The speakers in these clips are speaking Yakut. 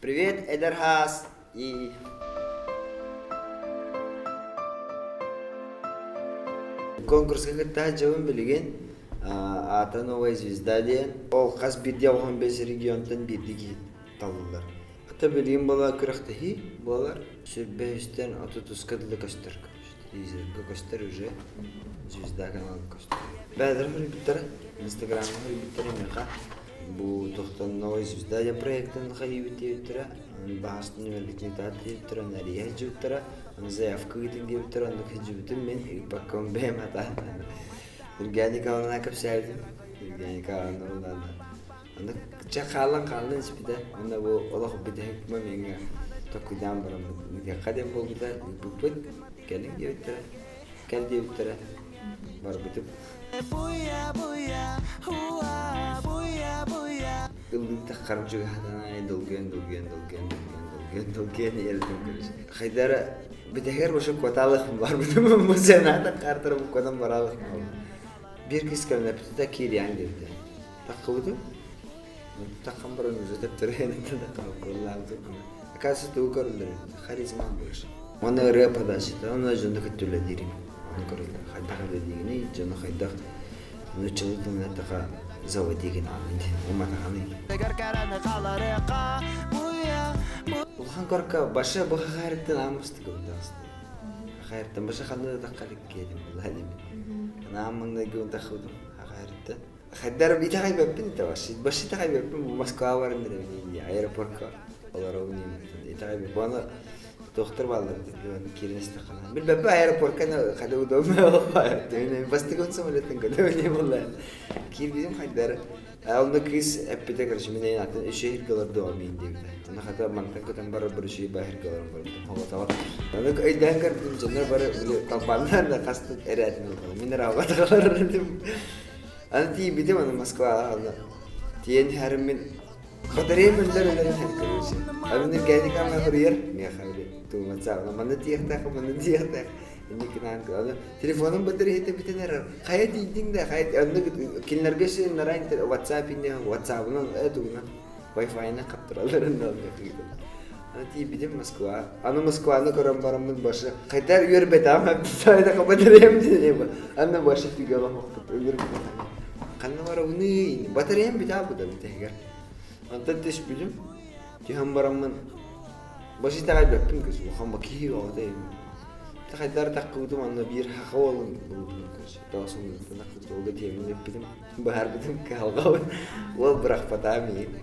Привет, Эдэр Хаас и Конкурска кытта сылдьабын билигин. Аата Новая звезда диэн. Ол хас биирдии 15 регионтан биирдии киһи талыллар. Ата билигин буола күрэхтэһии буолар. Сүрбэ үстэн 30 дылы көстөр. Телевизорга көстөр уже. Звезда каналга көстөр. Бэйэлэрэ суруйбуттара. Инстаграмҥа суруйбуттара миэхэ. Бу тохтон Новая звезда диэн проектын хайыыбыт диэбиттэрэ. Баһаастын нүмербитин ыытаат диэбиттэрэ, онно эрийэ сылдьыбыттара. Аны заявка ыытын диэбиттэрэ, оннук сылдьыбытым мин ыыппаккабын бэйэм атаан. Евгений Николаевна кэпсээбитим. Евгений Николаевна ыллаана. Аны чэ хаалан хаалан испитэ. Уонна бу олох бүтэһик момеҥҥа токкуйдаан бараммыт ыытыахха диэн буолбута. Ыыппыппыт. Кэлиҥ диэбиттэрэ. Кэл диэбиттэрэ. Барбытым. Ыллыыта харчыгаһатан аайы долгуйан долгуйан долгуйан долгуйан долгуйан долгуйан иһэритим короче. Хайдара бүтэһигэр вообще куотаалыхпын барбытым бу сената картарым куотан бараалыхпын Биир кыс кэлэн эппитэ киириэҥ диэбитэ. Таххыбытым. Таххан баран уже төптөрү таххыллаабытым. Оказывается, тугу көрүллэр харизма больше. Уонна ырыа подачата, уонна дьону кытта үлэлиирим. Ону көрүллэр. Хайдах үлэлиигиний, дьону хайдах нууччалыы тылынан эттэхэ заводи гынаҕыный диэн уматаҕыный. Улахан корка башы бу хахаарыттан ааммыстык ылдаҕыста. Хахаарыттан башы ханна да тахха илик була димин. Анаан маҥнайгы таххыбытым хахаарыттан. Хайдар итэҕэйбэппин итэ башы. Башы итэҕэйбэппин бу Москва баран эрэбин аэропортка олоробун итэҕэйбэппин. Аны Доктор бааллар киирэн истэххинэ. Билбэппин аэропортка хада удобно бастакы самолеттан көтөбүн буолла. Киирбитим хайдары. Онно кыыс эппитэ, короче, мин эйин атын үчүгэй иһиргэ олордуоҕум миин диэбитэ. Онно хата мантан көтөн барар бір үчүгэй баа иһиргэ олорон барбытым. Хоботоҕо. Ону өйдөөн көрбүтүм дьоннор бары били талбаннар да хаста эрээтин ылбатым. Мин эрэ албатаҕалар этим. Аны тиийбитим аны Москваҕа аны тиийэн иһэрим мин Батареям өллөр өлөр иһэр короче. А мин Евгений хоруйар миэхэ били тууматсаабына манна тиийиэхтээх манна тиийиэхтээх инникинаан аны телефонум батареята бүтэн эрэр хайа тиийдиҥ да хайа онно кинилэргэ син нарайн WhatsApp инне WhatsApp-ынан э тугунан Wi-Fi-нан хаптаралларын да Аны тиийбитим Москва. Аны Москваны көрөн бараммын башы хайдар үөрбэтээм сайда батареям диэн Аны башы түгэҕэ хохпут өлөр Ханна барабыный? Батареям бүтээ буда бүтэһигэр. Онтон түспүтүм. Түһэн бараммын башы итэҕэйбэппин көс улахан ба киһи оҕото Хайдар таххыбытым анна биир хаха уолун булбутум көс. Тоосун таххыбыт олга тиэмин эппитим. Баарбытым кыһалҕабын. Уол бырахпатаа миигин.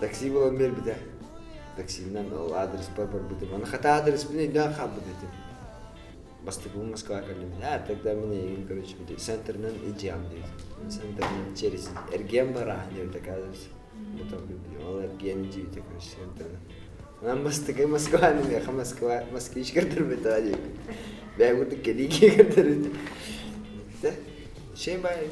Такси булан биэрбитэ. Таксинан ол аадырыспар барбытым. Аны хата аадырыспын өйдөөн хаалбыт этим. Бастакыбын Москваҕа кэллим. А, тогда мин эйигин, короче, центрынан идеям диэбит. Центрынан через эргиэн барааһын диэбит, оказывается. Потом ол эргиэн диэбитэ, короче, центрынан. Онон бастакы Москваны миэхэ Москва, москвич көрдөрбүтэ диэбит. Бэйэ курдук кэлии көрдөрбүт. Шей бай,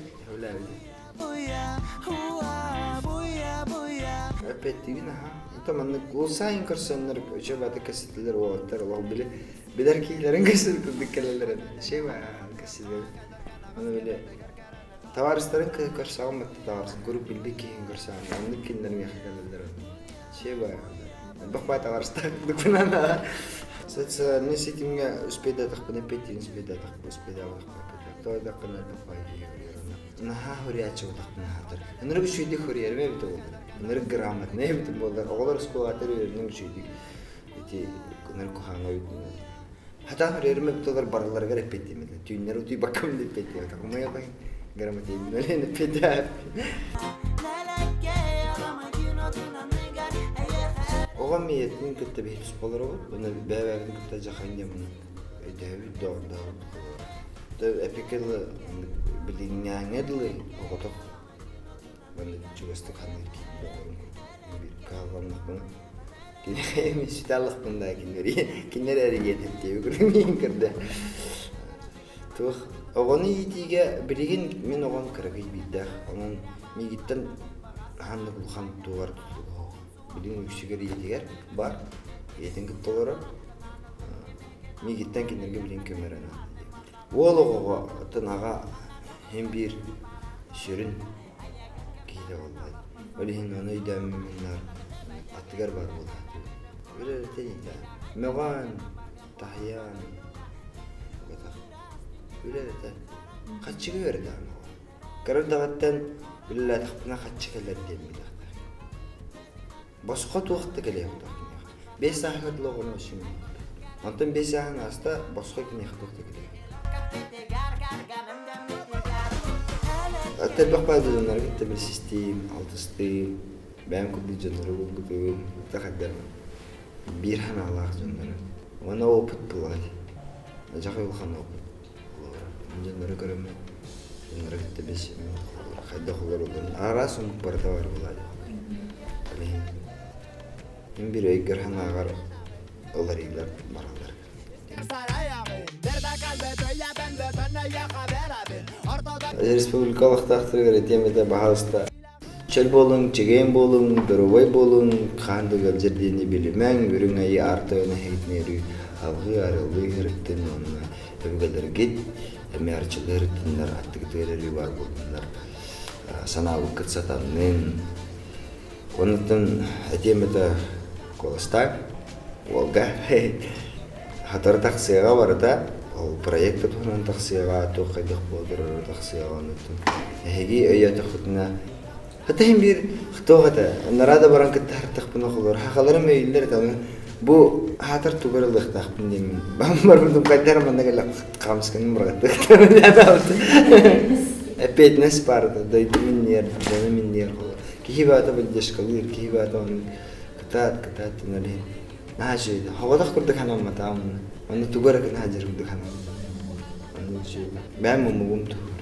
Эппэттиибин аха. Ото маннык ол сайын көрсөннөр үчүгэй баата кэситилэр уолаттар олох били билэр киһилэрин көрсөр курдук кэлэллэр этэ. Шей бай кэсилэр. Аны били табаарыстарын көрсөҕүм батта табаарыс куруук билбит киһин көрсөҕүм. Оннук кинилэр миэхэ кэлэллэр. Шей бай Элбэх бай табаарыстар курдукпунан Социальнай ситимҥэ успейдатахпына эппэттиин успейдатахпын успейдаабатахпын Тоойдоххуна элбэх баҕайы киһи хоруйар онно. Наһаа хоруйааччы буоллахпына аһатар. Ынырык үчүгэйдик хоруйарым эбитэ буоллар. Ынырык грамотнай эбитим буоллар. Оҕолор оскуолаҕа үөрэнэн үчүгэйдик ити ынырык куһаҕаҥҥа үөрэнэллэр. Хатаан хоруйарым эбитэ буоллар барыларыгар эппиэттиэм этэ. Түүннэри утуйбаккабын да эппиэттиэм этэ. Хомойуох иһин грамотейбын өлөн эппиэттээм. Оҕом ийэтин кытта биһиги туспа олоробут. Уонна бэйэ-бэйэбитин кытта дьахан диэн өйдөһөбүт, доҕордоһобут. Эпикэ дылы билиҥҥээҥҥэ дылы оҕотох маннык чугастык ханыыр киһи доҕорум биир кыһалҕаннахпына киниэхэ эмиэ сүтэ аллахпын да кинилэр кинилэр эрийиэн эптиэби курдук миигин көрдө туох оҕону иитиигэ билигин мин оҕом кыракый биирдээх онон миигиттэн ханнык улахан туолар тутулуга билигин үксүгэр ийэтигэр бар ийэтин кытта олорор Миигиттэн кинилэргэ билин көмөрө наада диэбитэ. Уол оҕоҕо оттон аҕа син биир сүрүн киһитэ буолла. Ол иһин ону өйдөөммүннэр. Аттыгар баар буолаат. Үлэлэтэн иитэ. Мөҕөн, таһыйан, бэтэх. Үлэлэтэ. Хаччыга үөрэтэ оҕо. Кыра эрдэҕиттэн үлэлээтэхпинэ хаччы кэлэр диэн билиэхтээх. Босхо туох да кэлиэх тох киниэхэ. 5 сааһыгар дылы оҕону вообще Онтон 5 сааһын ааста босхо киниэхэ туох да кэлиэх. Элбэх баай дьоннору кытта билсистиим, алтыстыым, бэйэм курдук дьоннору булбутум, хайдах биир санаалаах дьоннору. Уонна опыт буолар. Дьахай улахан опыт. Дьоннору көрөммүн, дьоннору кытта билсэммин, хайдах олороллорун араас омук барыта баар буолаа дии. Мин биир өйгөр санааҕар уларыйыылар бараллар. Республика олохтоохторугар этиэм этэ баһаалыста чөл буолуҥ, чэгиэн буолуҥ, доруобай буолуҥ, хаан да ыалдьар диэни билимэҥ, үрүҥ айыы аар тойон эһигитин өрүү алҕыы арыллыы ыһырыттын уонна өбүгэлэргит эмиэ арчылыы ыһырыттыннар, аттыгытыгар өрүү баар буоллуннар, санаабыккыт сатаннын. Оннуттан этиэм этэ куоластаан уолга хатары тахсыаҕа барыта ол проект туһунан тахсыаҕа туох хайдах буолар тахсыаҕа оннуттан эһиги өйөөтөххүтүнэ хата иһин биир туох этэ анараа да баран кытта хартахпына холор хахаларым өйүүллэр этэ аны бу хаатар тугар ылыахтаахпын диэммин барбытым хайдах манна кэлэ хаамысканы бырагаттыахтарын эппиэтинэс баар дойду минниэр дьону минниэр киһи баата поддержкалыыр киһи баата оннук кытаат кытаат тынар иһин наһаа үчүгэй хоҕотох курдук санамматаҕым онно онно тугу эрэ гына сылдьар курдук санаммытым онно үчүгэй бэйэм омугум туһугар.